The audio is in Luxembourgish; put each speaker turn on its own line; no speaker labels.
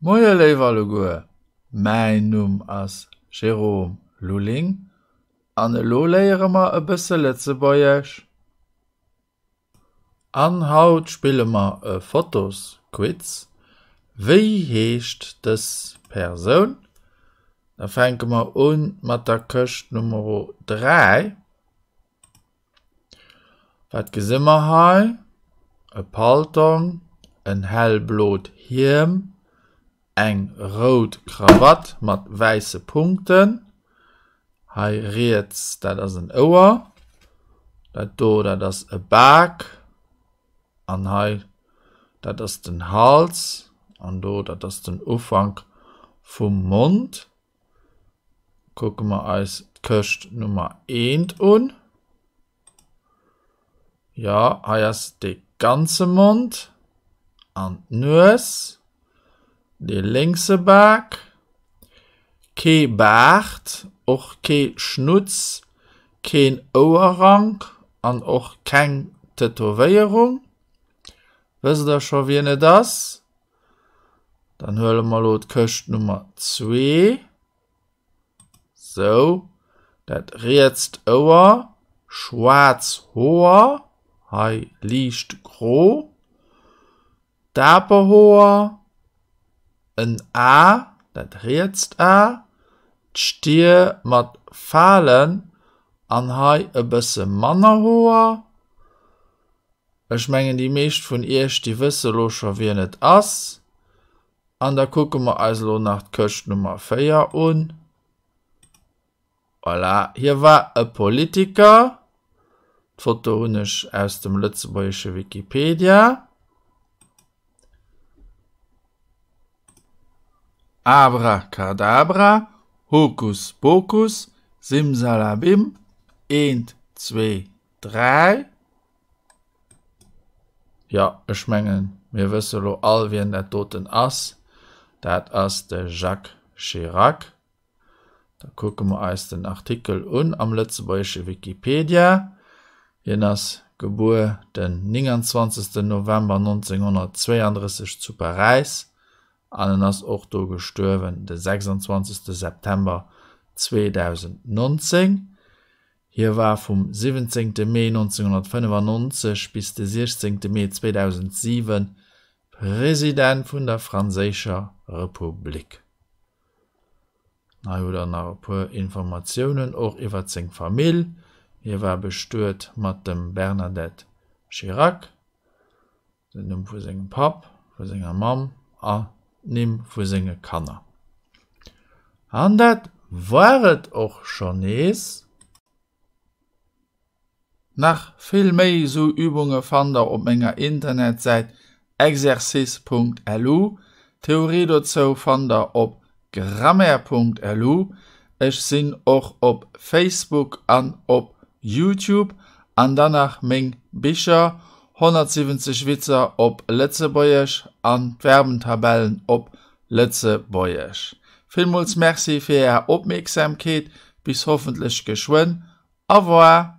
Moie léif alleguer, mäin Numm ass Jérôme Lulling an elo léiere mer e bësse Lëtzebuergesch. An haut spille mer e Fotosquiz. Wéi heescht dës Persoun? Da fänke mer un mat der Këscht Nummer 3. Wat gesi mer hei? E Paltong, en hellblot Hiem, eng rout Krawatt mat wäisse Punkten. Hei riets, dat ass en Ouer. Dat do, dat ass e Bak. An hei, dat ass den Hals. An do, dat ass den Ufank vum Mond. Kucke mer eis d'Këscht Nummer eent un. Jo, hei ass de ganze Mond an d'Nues, de lénkse Bak, kee Baart, och kee Schnutz, keen Ouerrank an och keng Tätowéierung. Wësst der scho wien et ass? Dann huele mer elo d'Këscht Nummer zwee. Sou, dat rietst Ouer, schwaarz Hoer, hei liicht gro, d'Aperhoer, en A, dat rietst A, d'Stier mat Falen an hei e bësse manner Hoer. Ech mengen déi meescht vun iech déi wësse lo scho wien et ass. An da kucke mer eis elo nach d'Këscht Nummer 4 un. Voilà, hie war e Politiker. D'Foto hunn ech aus dem lëtzebuergesche Wikipedia. Abracadabra, Hokus Pokus, Simsalabim, eent, zwee, dräi. Jo, ech mengen, mir wësse lo all, wien dat doten ass. Dat ass de Jacques Chirac. Da kucke mer eis den Artikel un am lëtzebuergesche Wikipedia. Hien ass gebuer den 29. November 1932 zu Paräis an en ass och do gestuerwen de 26. September 2019. Hie war vum 17 Mee 1995 bis de 16 Mee 2007 President vun der Franséischer Republik. Hei hutt der nach e puer Informatiounen och iwwer seng Famill. Hie war bestuet mat dem Bernadette Chirac. Den Numm vu sengem Papp, vu senger Mamm a d'Nimm vu senge Kanner. An dat war et och schonn nees. Nach vill méi sou Übunge fannt der op menger Internetsäit exercice.lu. D'Theorie dozou fannt der op grammaire.lu. Ech sinn och op Facebook an op Youtube. An dann nach meng Bicher, 170 Witzer op Lëtzebuergesch an d'Verbentabellen op Lëtzebuergesch. Villmools Merci fir Är Opmierksamkeet, bis hoffentlech geschwënn. Au revoir!